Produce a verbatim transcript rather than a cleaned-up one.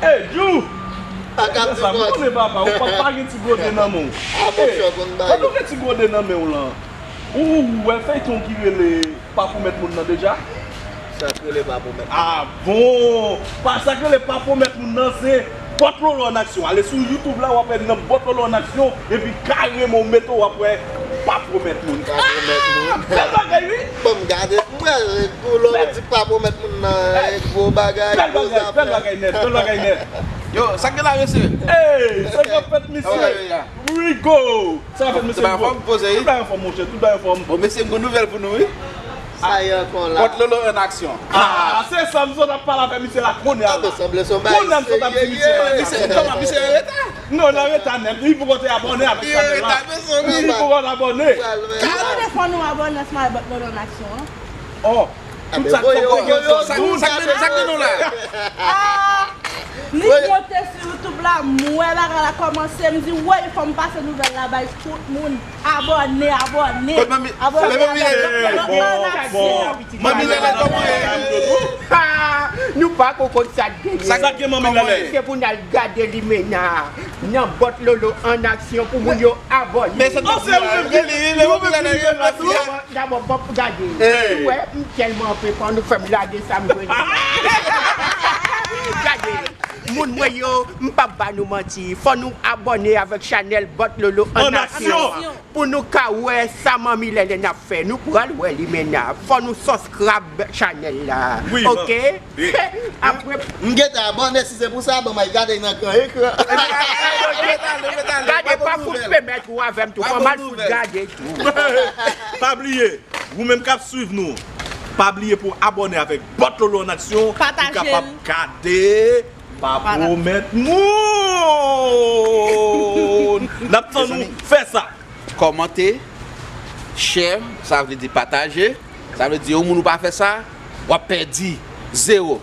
Hey, Djou! Sa m konnen papa, ou pa, pa gen ti gode nan men w. Hey, pandan w gen ti gode nan men w lan, ou wè feyton ki rele Pa Pwomèt Moun nan deja? Sa k rele Pa Pwomèt Moun. Ah bon! Pa, sa k rele Pa Pwomèt Moun nan se Bòt Lolo an aksyon. Ale sou YouTube la, w ap wè nan Bòt Lolo an aksyon, epi kareman w mete w ap wè Pa Pwomèt Moun. Pa Pwomèt Moun. Ah, bèl bagay, wi! Bon, m gade, m wè, pou lò di Pa Pwomèt Moun nan, gwo bagay, gwo zafè. Bèl bagay, bèl bagay nèt, bèl bagay nèt. Yo, sa k gen la, mesye? Hey, sa k ap fèt, mesye? Rigo! Sa k ap fèt, mesye Rigo? Tout bagay anfòm, poze, wi. Tout bagay anfòm, monchè, tout bagay anfòm. Bon, mesye, m gon nouvèl pou nou, wi. Sa y ankò la? Bòt Lolo an aksyon. Ah, se sa m sot ap pale avè misye la kounye a la. Kounye a m sot ap di misye la. Misye, kòman misye an reta? Non, nan reta nèt. Li poko te abòne avèk chanèl la. Li poko abòne. Mwen konnen fò nou abòne ansanm avèk Bòt Lolo an aksyon an. Oh, tout sa k fò yo, yo, sa k gen nou la? Ah, li monte sou YouTube la, m wè bagay la kòmanse, m di, woy, fò m pase nouvèl la bay tout moun. Abòne, abòne. Abòne avèk Bòt Lolo an aksyon. Manmi Lèlè, kòman ye? Ha! Nou pa ko konn sa k genyen. Sa k gen, Manmi Lèlè? Se pou n al gade limena nan Bòt Lolo an aksyon pou moun yo abòne. Men se tou se ou menm ki li, men Manmi Lèlè, yo pa fiya. Dabò, bon, gade. Ou wè, m tèlman anpe fò nou fè m lage sa m jwenn. Gade, moun mwen yo, m p ap ba nou manti. Fò nou abòne avèk chanèl Bòt Lolo an aksyon. Pou nou ka wè sa Manmi Lèlè n ap fè. Nou pral wè limena. Fò nou subscribe chanèl la. Oke? Apre, m gentan abòne, si se pou sa, ban m al gade nan gran ekran. Gade, pa fout pè mèt ou avè m tou. Fò m al fout gade tou. Pa bliye, ou menm k ap swiv nou, pa bliye pou abòne avèk Bòt Lolo an aksyon, pou kapab gade Pa Pwomèt Moun. N ap tann ou fè sa. Kòmante, share, sa vle di pataje. Sa vle di yon moun ou pa fè sa, w ap pèdi. Zewo.